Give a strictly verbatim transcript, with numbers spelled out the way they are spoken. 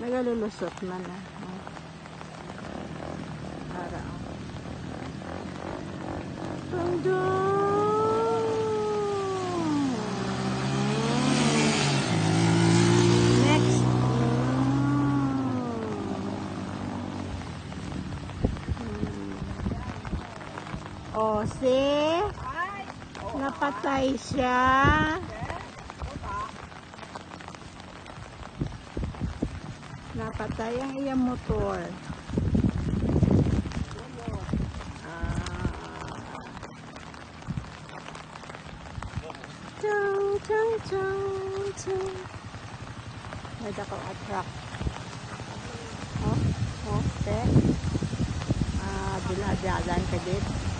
Nagalulusot man na. Oh. Para, oh. Tundong. Next. Mm. Mm. Oh, see? Napatay siya. Napatay ang iyang motor. Ah. Chang, chang, chang, chang. May dako nga truck. Oh, oh, te. Ah, dinadyalan ka, dit.